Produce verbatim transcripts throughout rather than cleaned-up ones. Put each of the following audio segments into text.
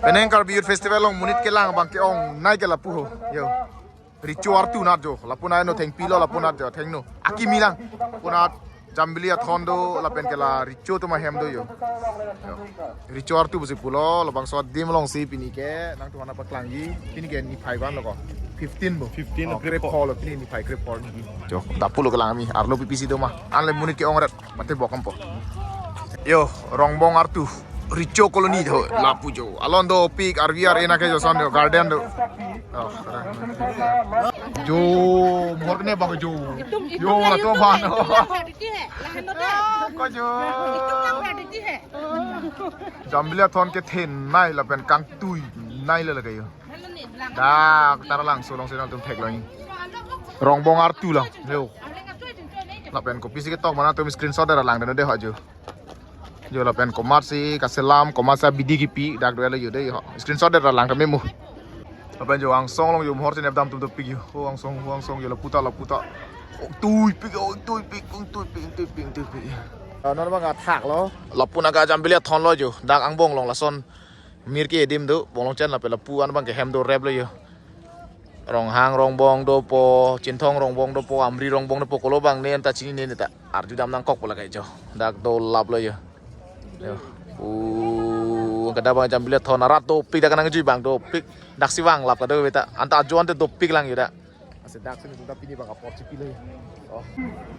Penang Karbi Youth Festival along monit kelang abang ke-ongnei ke lapu ho. Yo. Recho artu nat jo. Lapu nai no thengpi lo lapu nat jo. Thengno. Akimi lang. Lapu nat Jambili Athon do lapen ke la recho atum ahem do yo. Yo. Recho artu pusi pulo labangso adim alongsi pini ke nangtumphan paklangji. Pini ke niphai ko-an lo ko. Fifteen bo. Fifteen, oh, krep krep four lo pini niphai krep four ni. Jo, dak pulo kelang ami. Arlo pipisi do ma. Anle monit ke-ongret. Mate bokam po. Yo, Rongbong artu. Recho Colony do lapu jo. Alon dopik R V R ena ke jo son jo garden do. Oh, jo, mohor ne bang jo. Yo, la to ban. Ko jo. Jambili Athon kethenei lapen kangtuinei le lake yo. Dak Taralangso alongsi nangtum theklong. Rongbong artu lang. Yo. Lapen kopisi ketok ma nangtum screenshot ra langdun dei ho jo. Jo lapen komatsi kaselam, komatsi abidi kipi, dak dua-lo jo dei ho. Screenshot ra langdun memu. Lapen jo angsong along jo mohor chenep dam tum dopik jo. Ho angsong, ho angsong jo lapu ta, lapu ta. Oh, tuipik, oh, tuipik, oh, tuipik, tuipik, tuipik. Ah, non abang athak lo. Lapu naka Jambili Athon lo jo. Dak angbong along lason. Mir ke adim do, Bonglongchen lapen lapu-an abang ke hem do rep lo jo. Ronghang Rongbong dopo, Chinthong Rongbong dopo, Amri Rongbong dopo, kolo abang ne anta chinine ne ta. Arju dam nangkokpo lake jo. Dak dolap lo jo. Yo. Uh, kada abang Jambili Athon arat dopik dak nangkejui abang dopik. Daksi vanglap kado beta. Anta ajo ante dopik lang jo dak. Ase daksi nangtum ta pini abang apor chipi lo jo. Oh.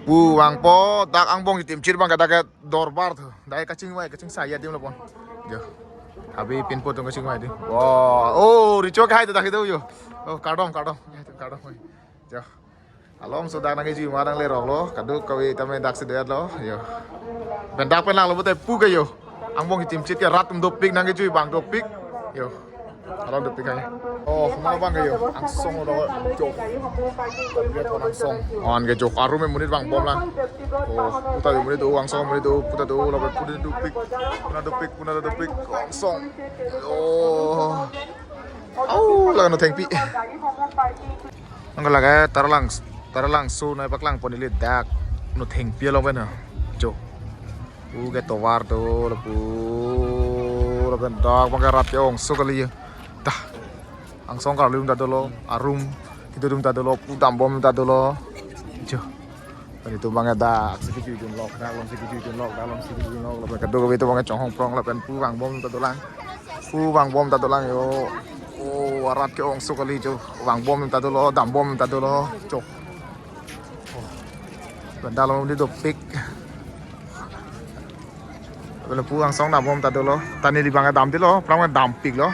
Uh, vangpo dak angbong itimchir abang ke dak ke dorbar thu. Dak kachingvai, kachingsai adim lo pon. Jo. Abi pinpo atum kachingvai adim. Wow. Oh, recho ke hai to dak itu jo. Oh, kardom, kardom. Ya, itu kardom. Jo. Alongso dak nangkejui ma nanglerok lo. Kadokave tame daksi det lo. Jo. Pen dak pen lang lo pute pu ke jo. Angbong itimchir ke rat atum dopik nangkejui abang dopik. Jo. Alam dopik hai. Oh, mana abang ke jo? Angsong lo jo. Lihat angsong. An ke jo. Arum monit vangbom lang. Oh, puta jo monit do, angsong monit do, puta do, lapen pu dopik. Puna dopik, puna dopik. Angsong. Oh. Oh, la no thengpi. Ang lake Taralang, Taralangso nangpaklangpon ili dak no thengpi along pen ha. Jo. U ke tovar do lapu lapen dak abang ke rat ke-ongso kali jo. Dah. Angsong karli atum ta dolo, arum kedo atum ta dolo, pu dambom ta dolo. Jo. Kali atum abang ke daksi kejui dun lok, dak alongsi kejui dun lok, dak alongsi kejui dun lok, lapen kadokave atum abang ke chonghong prong lapen pu vangbom ta dolang. Pu vangbom ta dolang jo. Oh, arat ke-ongso kali jo. Vangbom ta dolo, dambom ta dolo. Jo. Oh. Dak along dopik. Lapen pu angsong dambom ta dolo. Ta neli abang ke damdetlo, pram ke dampiklo.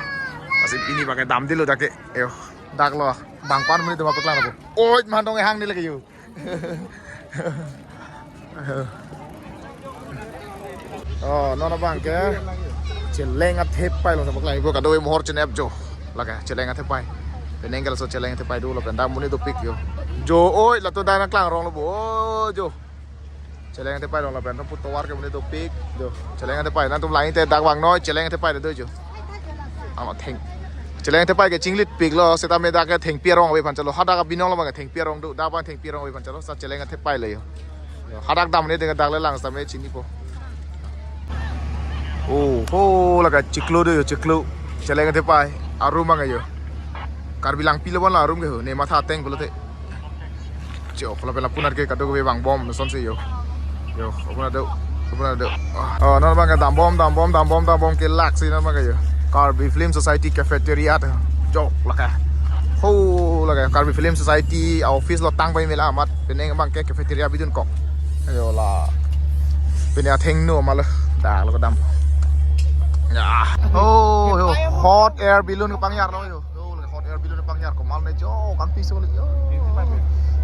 Lasi pini abang ke damdetlo dak ke. Yo, dak lo. Bang ko-an monit atum paklangpo. Oi, man dong hang ne lake jo. Oh, non abang ke Cheleng Athepai along paklangpo, kadokave mohor chenep jo. Lake Cheleng Athepai. Penang ke laso Cheleng Athepai do lapen dak monit dopik jo. Jo, oi, lato dak nangklangrong lo bo. Oh, jo. Cheleng Athepai along lapen pu tovar ke monit dopik jo. Cheleng Athepai nangtum lain te dak vangnoi Cheleng Athepai do jo. Ano theng. Cheleng Athepai ke chinglitpiklo setame dak ke thengpi arong ave aphan chalo. Hadak abinong lo abang ke thengpi arong do. Dak abang thengpi arong ave aphan chalo. Sa Cheleng Athepai le jo. Jo, hadak dam ne ding dak le lang setame chinipo. Oh, ho lake chiklo do jo, chiklo. Cheleng Athepai arum abang jo. Karbi Langpi lo bon la arum ke ho. Ne matha ateng pulote. Jo, lapen lapu nat ke kadokave vangbom asonsi jo. Jo, lapu nat do, lapu nat do. Oh, non abang ke dambom, dambom, dambom, dambom ke laksi non abang ke jo. Karbi Film Society Cafeteria to. Jo, lake. Ho, lake Karbi Film Society office lo tang pai mela amat. Penang abang ke cafeteria bidun kok. Jo la. Pini athengno ma lo. Dak lo kedam. Ya. Oh, jo, hot air balloon kepangyar lo jo. Jo, lake hot air balloon kepangyar komat ne jo, kangpi so le jo.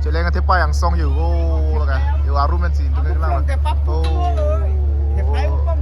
Cheleng Athepai angsong jo. Oh, lake. Jo, arum pensi, tung ke lang. Oh.